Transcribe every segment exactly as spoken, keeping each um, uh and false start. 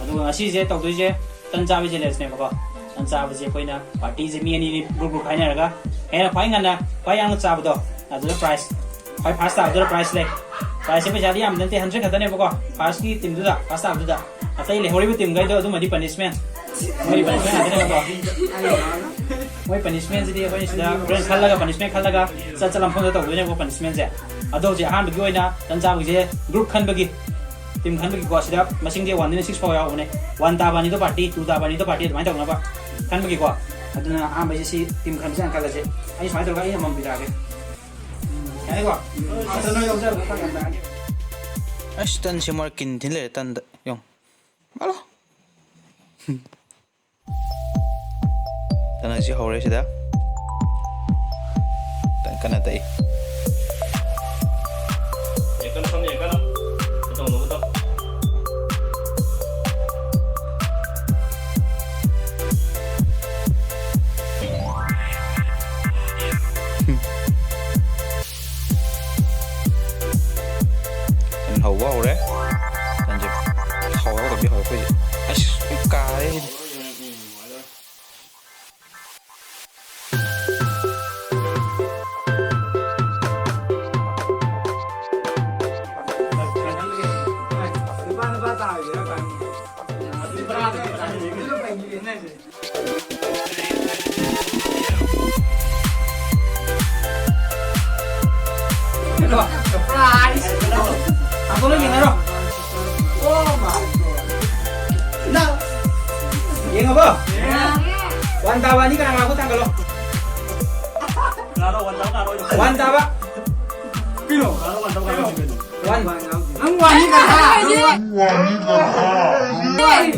ꯑꯗꯨꯒ ꯉꯁꯤꯁꯦ ꯇꯧꯗꯣꯏꯁꯦ ꯇꯟ ꯆꯥꯕ ꯆꯦꯂꯦꯟꯖꯅꯦꯕꯀꯣ꯫ ꯇꯟ ꯆꯥꯕꯁꯦ ꯑꯩꯈꯣꯏꯅ ꯄꯥꯔꯇꯤꯁꯦ ꯃꯤ ꯑꯅꯤꯅꯤ, ꯒ꯭ꯔꯨꯞ ꯒ꯭ꯔꯨꯞ ꯈꯥꯏꯅꯔꯒ, ꯍꯦꯟꯅ ꯈ꯭ꯋꯥꯏ ꯉꯟꯅ ꯈ꯭ꯋꯥꯏ ꯌꯥꯡꯅ ꯆꯥꯕꯗꯣ ꯑꯗꯨꯗ ꯄ꯭ꯔꯥꯏꯖ, ꯈ꯭ꯋꯥꯏ ꯐꯥꯔꯁ ꯇꯥꯕꯗꯨꯗ ꯄ꯭ꯔꯥꯏꯖ ꯂꯩ꯫ ꯄ꯭ꯔꯥꯏꯖꯁꯦ ꯄꯩꯁꯥꯗꯤ ꯌꯥꯝ ꯅꯠꯇꯦ, ꯍꯟꯗ꯭ꯔꯦꯠ ꯈꯛꯇꯅꯦꯕꯀꯣ꯫ ꯐꯥꯔꯁꯀꯤ ꯇꯤꯝꯗꯨꯗ, ꯐꯥꯔꯁ ꯇꯥꯕꯗꯨꯗ꯫ ꯑꯇꯩ ꯂꯩꯍꯧꯔꯤꯕ ꯇꯤꯝꯈꯩꯗꯣ ꯑꯗꯨꯃꯗꯤ ꯄꯅꯤꯁꯃꯦꯟ, ꯃꯣꯏꯗꯤ ꯄꯅꯤꯁꯃꯦꯟ ꯉꯥꯛꯇꯅꯦꯕꯀꯣ꯫ ꯃꯣꯏ ꯄꯅꯤꯁꯃꯦꯟꯁꯤꯗꯤ ꯑꯩꯈꯣꯏꯅ ꯁꯤꯗ ꯍꯣꯔꯦꯟ ꯈꯜꯂꯒ, ꯄꯅꯤꯁꯃꯦꯟ ꯈꯜꯂꯒ ꯆꯠ ꯆꯠ ꯃꯐꯝꯗ ꯇꯧꯗꯣꯏꯅꯦꯕꯀꯣ ꯄꯅꯤꯁꯃꯦꯟꯁꯦ꯫ ꯑꯗꯣ ꯍꯧꯖꯤꯛ ꯑꯍꯥꯟꯕꯒꯤ ꯑꯣꯏꯅ ꯇꯟ ꯆꯥꯕꯒꯤꯁꯦ ꯒ꯭ꯔꯨꯞ ꯈꯟꯕꯒꯤ, ꯇꯤꯝ ꯈꯟꯕꯒꯤꯀꯣ꯫ ꯁꯤꯗ ꯃꯁꯤꯡꯁꯦ ꯋꯥꯟꯗꯩꯅ ꯁꯤꯛꯁ ꯐꯥꯎ ꯌꯥꯎꯕꯅꯦ꯫ ꯋꯥꯟ ꯇꯥꯕ ꯑꯅꯤꯗꯣ ꯄꯥꯔꯇꯤ, ꯇꯨ ꯇꯥꯕ ꯑꯅꯤꯗꯣ ꯄꯥꯔꯇꯤ, ꯑꯗꯨꯃꯥꯏꯅ ꯇꯧꯅꯕ ꯈꯟꯕꯒꯤꯀꯣ꯫ ꯑꯗꯨꯅ ꯑꯍꯥꯟꯕꯩꯁꯦ ꯁꯤ ꯇꯤꯝ ꯈꯟꯕꯁꯦ ꯍꯥꯟꯅ ꯈꯜꯂꯁꯦ꯫ ꯑꯩ ꯁꯨꯃꯥꯏꯅ ꯇꯧꯔꯒ ꯑꯩ ꯑꯃꯃꯝ ꯄꯤꯔꯛꯑꯒꯦ꯫ ꯌꯥꯅꯤꯀꯣ? ꯑꯗꯣ ꯅꯣꯏ ꯂꯧꯖꯔꯒ ꯈꯔ ꯉꯟꯅ ꯄꯤꯔꯛꯑꯒꯦ꯫ ꯑꯁ, ꯇꯟ ꯁꯦꯝꯃꯣꯔ ꯀꯤꯟ ꯊꯤꯟ ꯂꯩꯔꯦ ꯇꯟꯗ꯫ ꯌꯦꯡꯉꯣ꯫ ꯍꯜꯂꯣ꯫ ꯇꯟ ꯍꯧꯖꯤꯛ ꯍꯧꯔꯦ ꯁꯤꯗ꯫ ꯇꯟ ꯀꯟꯅ ꯇꯛꯏ꯫ ꯌꯦꯡꯀꯅꯨ, ꯁꯣꯝꯗ ꯌꯦꯡꯀꯅꯨ꯫ ꯇꯧꯅꯨ, ꯇꯧ꯫ ꯇꯟ ꯍꯧꯕ ꯍꯧꯔꯦ꯫ ꯇꯟꯁꯦ ꯍꯧꯔꯒꯗꯤ ꯍꯧꯔꯛꯄꯩꯁꯦ꯫ ꯑꯁ, ꯂꯣꯏ ꯀꯥꯔꯦ ꯁꯤꯗꯤ꯫ Surprise! ꯊꯥꯡꯒꯠꯂꯣ, ꯌꯦꯡꯅꯔꯣ꯫ Oh my God! ꯅꯪ ꯌꯦꯡꯉꯕꯣ? ꯌꯦꯡꯉꯦ꯫ ꯋꯥꯟ ꯇꯥꯕ ꯑꯅꯤ ꯀꯅꯥ ꯀꯅꯥ ꯈꯨꯠ ꯊꯥꯡꯒꯠꯂꯣ? ꯀꯅꯥꯅꯣ ꯋꯥꯟ ꯇꯥꯕ, ꯀꯅꯥꯅꯣ? ꯋꯥꯟ ꯇꯥꯕ꯫ ꯀꯩꯅꯣ? ꯀꯅꯥꯅꯣ ꯋꯥꯟ ꯇꯥꯕ, ꯀꯅꯥꯅꯣ ꯆꯤꯡꯗꯣꯏꯅꯣ? ꯋꯥꯟ꯫ ꯅꯪ ꯋꯥꯟꯅꯤ ꯀꯅꯥ? ꯅꯪ ꯋꯥꯟ꯫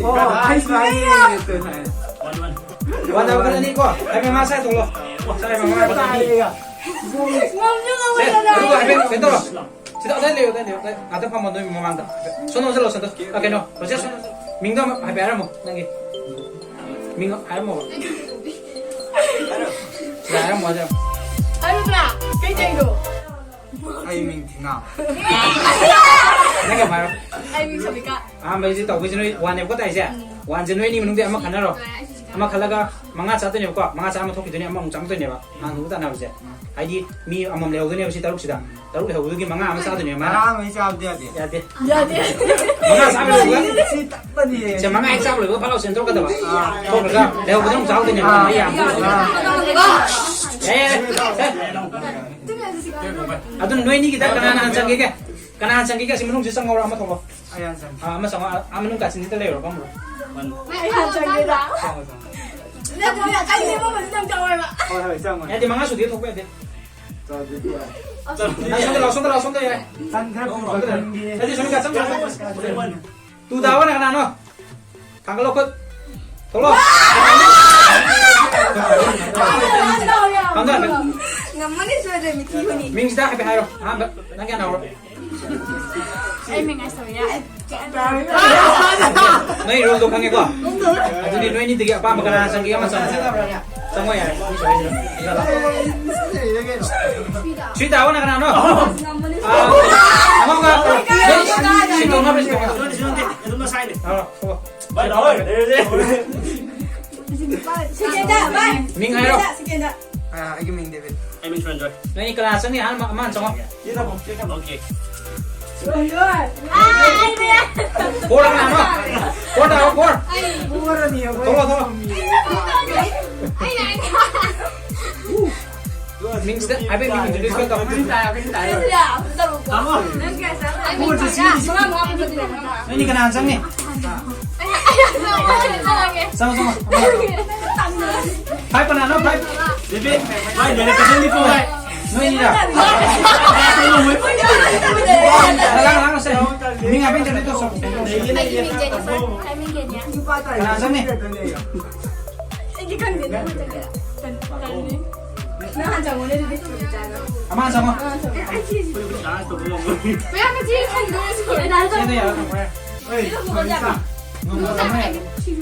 ꯑꯣ, ꯑꯩꯁꯨ ꯍꯥꯏꯌꯦ꯫ One, one. ꯋꯥꯟ ꯇꯥꯕ ꯈꯛꯇꯅꯤꯀꯣ꯫ ꯍꯥꯏꯐꯦꯠ ꯃꯥ ꯁꯥꯏ ꯊꯣꯛꯂꯣ꯫ ꯁꯥꯏ ꯃꯃꯥ ꯈꯛꯇꯅꯤ꯫ ꯉꯝꯁꯨ ꯁꯦ, ꯉꯝꯃꯣꯏꯗꯅ꯫ ꯑꯗꯨꯒ ꯍꯥꯏꯐꯦꯠ ꯀꯩꯅꯣ ꯇꯧꯔꯣ꯫ ꯑꯗꯥꯏ ꯂꯩꯌꯣ, ꯑꯗꯥꯏ ꯂꯩꯌꯣ, ꯑꯗꯥꯏ ꯉꯥꯛꯇꯪ ꯐꯝꯃꯣ, ꯅꯣꯏ ꯃꯃꯥꯡꯗ꯫ ꯁꯣꯝꯗ ꯆꯠꯂꯣ, ꯁꯣꯝꯗ꯫ ꯑ, ꯀꯩꯅꯣ, ꯔꯣꯖꯦ, ꯁꯣꯝꯗ ꯆꯠꯂꯣ꯫ ꯃꯤꯡꯗꯣ ꯑꯃ ꯍꯥꯏꯐꯦꯠ ꯍꯥꯏꯔꯝꯃꯣ, ꯅꯪꯒꯤ꯫ ꯃꯤꯡ ꯍꯥꯏꯔꯝꯃꯣꯕ꯫ ꯁꯤꯗ ꯍꯥꯏꯔꯝꯃꯣ, ꯍꯥꯏꯔꯝꯃꯣ꯫ ꯍꯥꯏꯔꯨꯗ꯭ꯔꯥ? ꯀꯩ ꯆꯦꯡꯅꯣ? ꯑꯩ ꯃꯤꯡ ꯊꯤꯅꯥꯎ꯫ ꯅꯪꯒꯤ ꯑꯃ ꯍꯥꯏꯔꯣ꯫ ꯑꯩ ꯃꯤꯡ ꯁꯣꯃꯤꯀꯥ꯫ ꯑꯍꯥꯟꯕꯒꯤꯁꯦ ꯇꯧꯕꯩꯁꯦ ꯅꯣꯏ ꯋꯥꯟꯅꯦꯕꯀꯣ ꯇꯥꯏꯁꯦ? ꯎꯝ꯫ ꯋꯥꯟꯁꯦ ꯅꯣꯏ ꯑꯅꯤ ꯃꯅꯨꯡꯗ ꯑꯃ ꯈꯟꯅꯔꯣ꯫ ꯑꯃ ꯈꯜꯂꯒ ꯃꯉꯥ ꯆꯥꯗꯣꯏꯅꯦꯕꯀꯣ, ꯃꯉꯥ ꯆꯥ ꯑꯃ ꯊꯣꯛꯈꯤꯗꯣꯏꯅꯦ, ꯑꯃꯃꯨꯛ ꯆꯥꯃꯛꯇꯣꯏꯅꯦꯕ꯫ ꯃꯥꯡꯗꯕ ꯇꯥꯟꯅꯕꯁꯦ꯫ ꯍꯥꯏꯗꯤ ꯃꯤ ꯑꯃꯃꯝ ꯂꯩꯍꯧꯗꯣꯏꯅꯦꯕ ꯁꯤ ꯇꯔꯨꯛꯁꯤꯗ꯫ ꯇꯔꯨꯛ ꯂꯩꯍꯧꯕꯗꯨꯒꯤ ꯃꯉꯥ ꯑꯃ ꯆꯥꯗꯣꯏꯅꯦꯕ ꯃꯥꯅ꯫ ꯇꯔꯥ ꯑꯃ ꯆꯥꯕꯗꯤ ꯌꯥꯗꯦ꯫ ꯌꯥꯗꯦ꯫ ꯌꯥꯗꯦ꯫ ꯃꯉꯥ ꯆꯥꯕ ꯂꯣꯏꯕꯒ ꯁꯤ ꯇꯞꯄꯅꯤꯌꯦ꯫ ꯁꯦ, ꯃꯉꯥ ꯍꯦꯛ ꯆꯥꯕ ꯂꯣꯏꯕꯒ ꯐꯠ ꯂꯥꯎ ꯆꯦꯟꯊꯣꯛꯀꯗꯕ꯫ ꯑꯥ꯫ ꯊꯣꯛꯈ꯭ꯔꯒ ꯂꯩꯍꯧꯕꯗ ꯑꯃꯨꯛ ꯆꯥꯍꯧꯗꯣꯏꯅꯦꯕ꯫ ꯑꯥ꯫ ꯃꯤ ꯌꯥꯝ ꯑꯦ, ꯑꯦ, ꯑꯦ꯫ ꯑꯗꯨ ꯅꯣꯏꯅꯤꯒꯤꯗ ꯀꯅꯥꯅ ꯍꯥꯟꯅ ꯆꯪꯒꯦꯒꯦ? ꯀꯅꯥ ꯍꯥꯟꯅ ꯆꯪꯒꯦꯒꯦ? ꯑꯁꯤ ꯃꯅꯨꯡꯁꯤ ꯆꯪꯍꯧꯔꯣ, ꯑꯃ ꯊꯣꯛꯂꯣ꯫ ꯑꯩ ꯍꯥꯟꯅ ꯆꯪꯒꯦ꯫ ꯑꯥ, ꯑꯃ ꯆꯪꯉꯣ꯫ ꯑꯥ, ꯑꯥ, ꯃꯅꯨꯡ ꯀꯥꯆꯤꯟꯁꯤꯗ ꯂꯩꯔꯨꯔꯣ, ꯐꯝꯃꯨꯔꯣ꯫ ꯑꯩ ꯍꯥꯟꯅ ꯆꯪꯒꯦꯗ꯫ ꯆꯪꯉꯣ, ꯆꯪꯉꯣ꯫ ꯅꯠꯇꯦ, ꯑꯩ ꯃꯐꯝꯁꯤ ꯅꯪ ꯆꯪꯉꯣꯏꯕ꯫ ꯍꯣꯏ, ꯍꯣꯏ, ꯆꯪꯉꯣ꯫ ꯌꯥꯗꯦ, ꯃꯉꯥ ꯁꯨꯗꯦ, ꯊꯣꯛꯄ ꯌꯥꯗꯦ꯫ ꯆꯥꯗ꯭ꯔꯗꯤ ꯌꯥꯔꯦ꯫ ꯅꯪ ꯁꯣꯝꯗ ꯂꯥꯛꯑꯣ, ꯁꯣꯝꯗ ꯂꯥꯛꯑꯣ, ꯁꯣꯝꯗ ꯌꯥꯔꯦ꯫ ꯇꯟ ꯈꯔ ꯄꯨꯕ ꯈꯪꯗꯦ꯫ ꯅꯠꯇꯦ, ꯁꯣꯝꯗ ꯆꯪꯉꯣ, ꯆꯪꯉꯣ꯫ ꯇꯨ ꯇꯥꯕꯅ ꯀꯅꯥꯅꯣ? ꯊꯥꯡꯒꯠꯂꯣ ꯈꯨꯠ꯫ ꯊꯣꯛꯂꯛꯑꯣ꯫ ꯊꯥꯡꯒꯠ꯫ ꯉꯝꯃꯅꯤ ꯁꯣꯏꯗ꯭ꯔꯦ, ꯃꯤꯊꯤ ꯍꯨꯅꯤ꯫ ꯃꯤꯡꯁꯤꯗ ꯍꯥꯏꯐꯦꯠ ꯍꯥꯏꯔꯣ꯫ ꯑꯍꯥꯟꯕ ꯅꯪ ꯀꯌꯥꯅꯣ ꯍꯧꯔꯣ? ꯑꯩ ꯃꯤꯡ ꯑꯥꯏꯁꯣꯔꯤꯌꯥ꯫ ꯅꯣꯏ ꯔꯣꯜꯗꯣ ꯈꯪꯉꯦꯀꯣ? ꯑꯗꯨꯗꯤ ꯅꯣꯏ ꯑꯅꯤꯗꯒꯤ ꯑꯄꯥꯝꯕ ꯀꯅꯥ ꯆꯪꯒꯦ? ꯑꯃ ꯆꯪꯉꯣ꯫ ꯆꯪꯉꯣ ꯌꯥꯔꯦ꯫ ꯁꯤ ꯇꯥꯕꯅ ꯀꯅꯥꯅꯣ? ꯑꯥ, ꯑꯃꯒ꯫ ꯁꯤ ꯇꯣꯡꯉꯕ꯭ꯔꯥ, ꯁꯤ ꯇꯣꯡꯉꯕ꯭ꯔꯥ? ꯑꯗꯨꯝ ꯃꯁꯥꯏꯅꯦ꯫ ꯑꯥ, ꯊꯣꯛꯂꯛꯑꯣ꯫ ꯚꯥꯏ, ꯂꯥꯛꯑꯣ꯫ ꯂꯩꯔꯦ, ꯂꯩꯔꯦ꯫ ꯁꯦꯀꯦꯟꯗ, ꯚꯥꯏ꯫ ꯃꯤꯡ ꯍꯥꯏꯔꯣ꯫ ꯁꯦꯀꯦꯟꯗ꯫ ꯑꯥ, ꯑꯩꯒꯤ ꯃꯤꯡ ꯗꯦꯕꯤꯠ꯫ ꯑꯩ ꯃꯤꯡ ꯁꯨꯔꯦꯟꯗ꯭ꯔꯣꯏ꯫ ꯅꯣꯏꯅꯤ ꯀꯅꯥ ꯆꯪꯅꯤ? ꯑꯍꯥꯟꯕ ꯑꯃ ꯆꯪꯉꯣ꯫ ꯁꯤꯗ ꯑꯃꯨꯛ ꯆꯦꯛ ꯑꯃꯨꯛ꯫ ꯑꯣꯀꯦ꯫ ꯁꯨꯔꯦꯟꯗ꯭ꯔꯣꯏ꯫ ꯑꯥ, ꯑꯩꯅꯦ꯫ ꯐꯣꯔ ꯑꯃ ꯑꯃ꯫ ꯐꯣꯔ ꯇꯥꯔꯣ, ꯐꯣꯔ꯫ ꯑꯩ꯫ ꯐꯣꯔ ꯑꯅꯤ ꯑꯩꯈꯣꯏ꯫ ꯊꯣꯛꯂꯛꯑꯣ, ꯊꯣꯛꯂꯛꯑꯣ꯫ ꯑꯩꯅ, ꯑꯩꯅ꯫ ꯃꯤꯡꯁꯤꯗ ꯍꯥꯏꯐꯦꯠ ꯃꯤꯡ introduce ꯈꯔ ꯇꯧ꯫ ꯁꯤꯗ, ꯁꯤꯗ꯫ ꯇꯥꯃꯣ꯫ ꯅꯪ ꯀꯌꯥ ꯆꯪꯉꯛꯑꯣ? ꯐꯣꯔꯁꯦ ꯁꯤꯒꯤ꯫ ꯃꯉꯥ, ꯃꯉꯥ, ꯃꯉꯥ꯫ ꯅꯣꯏꯅꯤ ꯀꯅꯥ ꯆꯪꯅꯤ? ꯆꯪꯉꯣ, ꯆꯪꯉꯣ꯫ ꯐꯥꯏꯚ ꯀꯅꯥꯅꯣ? ꯐꯥꯏꯚ꯫ ꯕꯦꯕꯤ, ꯚꯥꯏ, ꯂꯩꯔꯛꯀꯗꯣꯏꯅꯤꯀꯣ, ꯚꯥꯏ꯫ ꯅꯣꯏꯅꯤꯔꯥ? ꯂꯥꯡ, ꯂꯥꯡ, ꯂꯥꯡꯁꯦ꯫ ꯃꯤꯡ ꯍꯥꯏꯐꯦꯠ introduce ꯇꯧꯁꯣ꯫ ꯑꯩꯒꯤ ꯃꯤꯡ ꯖꯦꯅꯤꯐꯔ, ꯑꯩ ꯃꯤꯡ ꯀꯦꯅꯤꯌꯥ꯫ ꯀꯅꯥ ꯆꯪꯅꯤ? ꯑꯩꯗꯤ ꯈꯪꯗꯦ, ꯅꯪ ꯍꯥꯟꯅ ꯆꯪꯒꯦꯔꯥ? ꯇꯟ-, ꯇꯜꯂꯤ꯫ ꯅꯪ ꯍꯥꯟꯅ ꯆꯪꯉꯣꯅꯦ, ꯑꯗꯨꯗꯤ꯫ ꯑꯃ ꯍꯥꯟꯅ ꯆꯪꯉꯣ꯫ ꯑꯥ, ꯆꯪꯉꯣ꯫ ꯑꯩ ꯁꯤꯁꯤ꯫ ꯃꯌꯥꯝ ꯃꯆꯦ ꯈꯟꯗꯣꯏ ꯁ꯭ꯀꯨꯜ꯫ ꯁꯤꯗ ꯌꯥꯔꯣꯏ, ꯊꯝꯈ꯭ꯔꯦ꯫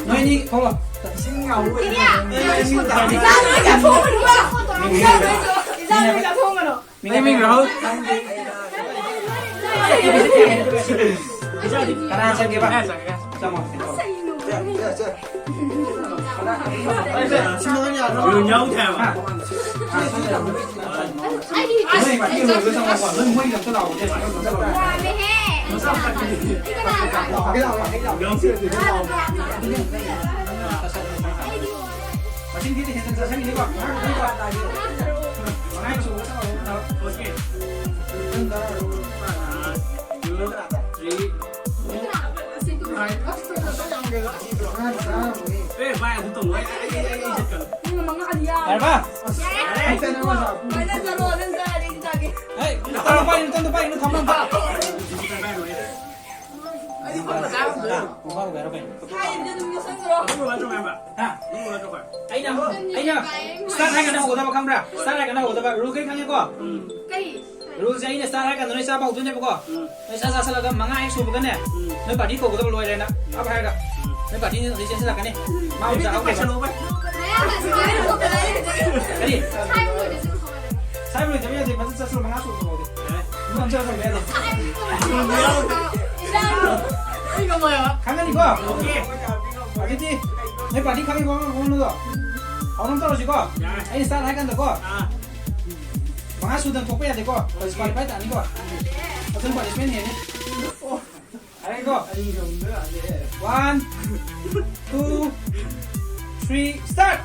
ꯅꯣꯏꯅꯤ ꯊꯣꯛꯂꯣ꯫ ꯏꯁꯤꯡ ꯌꯥꯎꯕ ꯑꯣꯏꯅ ꯃꯤꯡ ꯃꯤꯡ ꯔꯥꯍꯨꯜ꯫ ꯀꯅꯥ ꯆꯪꯒꯦꯕ? ꯆꯪꯉꯣ꯫ ꯌꯥꯎꯗꯦ ꯍꯥꯏꯕ꯫ ꯅꯣꯏ ꯃꯥꯒꯤ ꯂꯣꯏꯔꯒ ꯆꯪꯉꯣꯀꯣ꯫ ꯅꯣꯏ ꯃꯣꯏꯒꯤ ꯑꯝꯇ ꯂꯥꯛꯑꯣ꯫ ꯃꯁꯤꯡ ꯊꯤꯗꯤ ꯍꯦꯟꯖꯤꯟ ꯆꯠꯁꯟꯈꯤꯅꯤꯀꯣ꯫ ꯃꯉꯥ ꯁꯨꯔꯒ ꯆꯪꯉꯣ꯫ ꯑꯦ, ꯚꯥꯏ, ꯑꯗꯨ ꯇꯧꯅꯨ꯫ ꯑꯩ, ꯑꯩ, ꯑꯩ, ꯑꯩ ꯆꯠꯀꯅꯤ꯫ ꯌꯥꯔꯕ? ꯌꯥꯔꯦ꯫ ꯅꯪ ꯆꯠꯂꯣ, ꯅꯪ ꯆꯠꯂꯣ, ꯑꯩ ꯆꯥꯒꯦ꯫ ꯍꯦ, ꯅꯇꯟꯗꯣ ꯄꯥꯏ, ꯅꯇꯟꯗꯣ ꯄꯥꯏ, ꯅꯪ ꯊꯝꯃꯣ꯫ ꯑꯩꯗꯤ ꯐꯝꯕ ꯆꯥꯕ ꯍꯥ? ꯍꯥꯏꯕꯗꯤ ꯑꯗꯨꯝ ꯌꯣꯠꯁꯟꯈ꯭ꯔꯣ꯫ ꯍꯥ? ꯑꯩꯅ, ꯑꯩꯅ start ꯍꯥꯏꯔꯒꯅ ꯍꯧꯒꯗꯕ ꯈꯪꯕ꯭ꯔꯥ? Start ꯍꯥꯏꯔꯒꯅ ꯍꯧꯒꯗꯕ꯫ Rule ꯀꯩ ꯈꯪꯉꯦꯀꯣ? ꯀꯩ? Ruleꯁꯦ ꯑꯩꯅ start ꯍꯥꯏꯔꯒꯅ ꯅꯣꯏ ꯆꯥꯕ ꯍꯧꯗꯣꯏꯅꯦꯕꯀꯣ꯫ ꯅꯣꯏ ꯆꯥ ꯆꯥꯁꯜꯂꯒ ꯃꯉꯥ ꯍꯦꯛ ꯁꯨꯕꯒꯅꯦ, ꯅꯣꯏ party ꯀꯧꯒꯗꯕ ꯂꯣꯏꯔꯦꯅ꯫ ꯍꯥꯞ ꯍꯥꯏꯔꯒ꯫ ꯅꯣꯏ partyꯅ ꯍꯧꯖꯤꯛ ꯆꯦꯟꯁꯤꯜꯂꯛꯀꯅꯤ꯫ ꯃꯥ ꯑꯃꯨꯛ ꯆꯥꯍꯧꯗ꯭ꯔꯦ꯫ ꯀꯔꯤ? ꯁꯥꯏꯕ ꯂꯣꯏꯗꯕ ꯌꯥꯗꯦ, ꯐꯖꯅ ꯆꯠꯁꯤꯜꯂꯣ, ꯃꯉꯥ ꯁꯨꯕ ꯐꯥꯎꯗꯤ꯫ ꯈꯪꯒꯅꯤꯀꯣ? ꯑꯗꯨꯗꯤ ꯅꯣꯏ party ꯈꯪꯉꯤꯀꯣ, ꯈꯪꯉꯝꯅꯤꯀꯣ? ꯍꯧꯅ ꯇꯧꯔꯁꯤꯀꯣ? ꯑꯩꯅ start ꯍꯥꯏ ꯀꯥꯟꯗꯀꯣ, ꯃꯉꯥ ꯁꯨꯗꯅ ꯊꯣꯛꯄ ꯌꯥꯗꯦꯀꯣ? Disqualify ꯇꯥꯅꯤꯀꯣ? ꯑꯗꯨꯅ punishment ꯍꯦꯟꯅꯤ꯫ ꯍꯥꯏꯔꯒꯦꯀꯣ? One, two, three, start!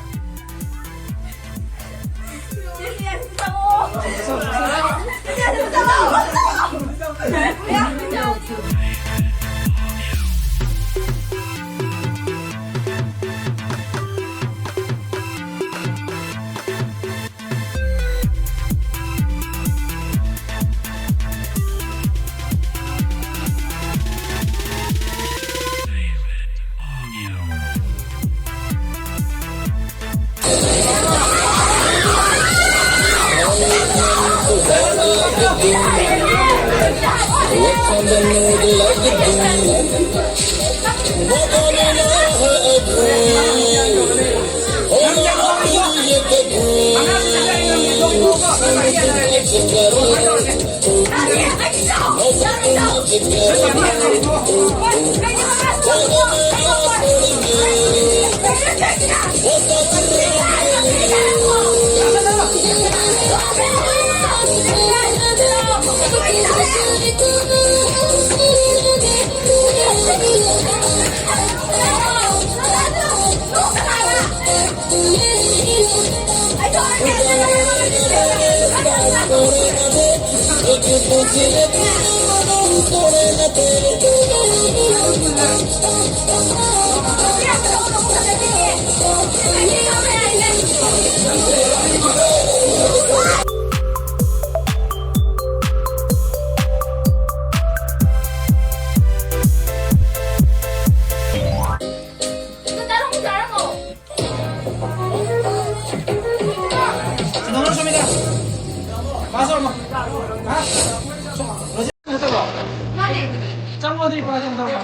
ꯆꯪꯉꯣ, ꯑꯗꯨꯗꯤ ꯄꯨꯔꯥ ꯀꯩꯅꯣ ꯇꯧꯔꯣ꯫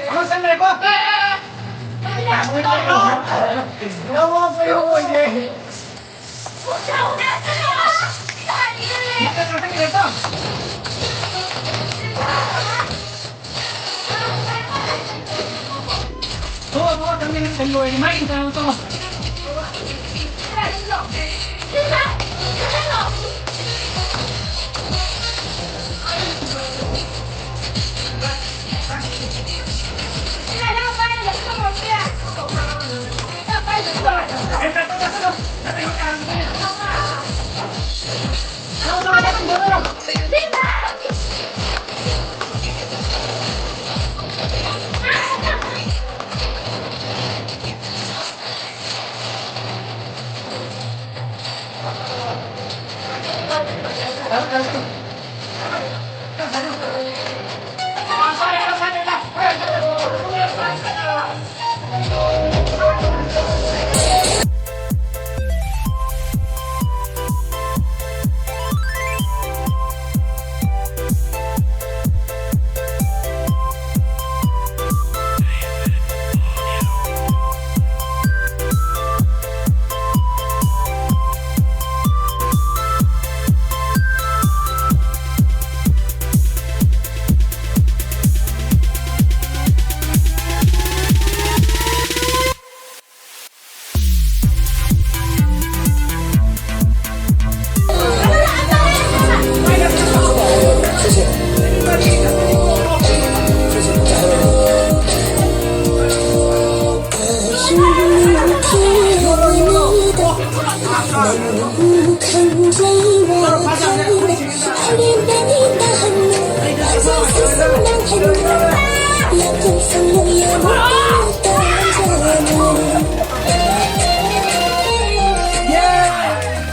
ꯑꯃ ꯆꯪꯈ꯭ꯔꯦꯀꯣ꯫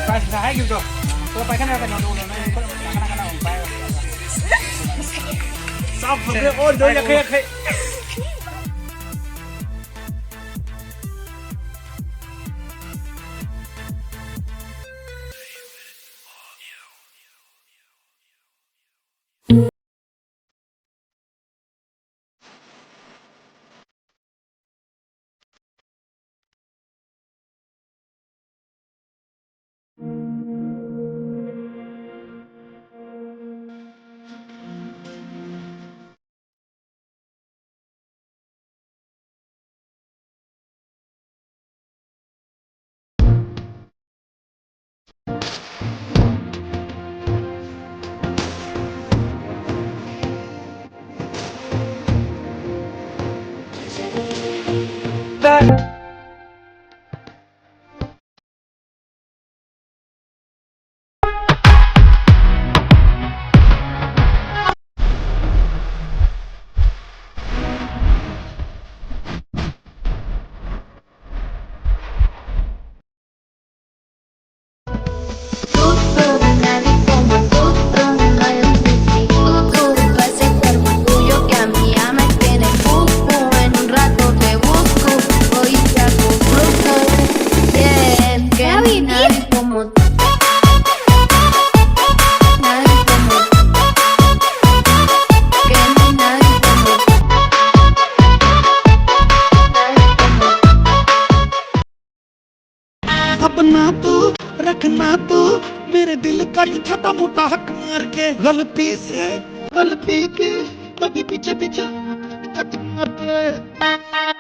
ꯄ꯭ꯔꯥꯏꯖ ꯉꯁꯥꯏ ꯍꯥꯏꯈꯤꯕꯗꯣ꯫ ꯄꯨꯂꯞ ꯄꯥꯏꯈꯠꯅꯔ ꯀꯩꯅꯣ ꯇꯧꯗꯅ ꯅꯪ ꯈꯨꯠ ꯑꯃ ꯀꯅꯥ ꯀꯅꯥ ꯑꯃꯨꯛ ꯄꯥꯏꯔꯣ? ꯆꯥꯝ ꯐꯪꯗ꯭ꯔꯦ꯫ ꯑꯣ, ꯂꯣꯏ ꯌꯥꯡꯈꯩ ꯌꯥꯡꯈꯩ꯫ अपना तू रखना तू मेरे दिल का ये छोटा मोटा हक मार के, गलती से, गलती के कभी पीछे पीछे कट मार के।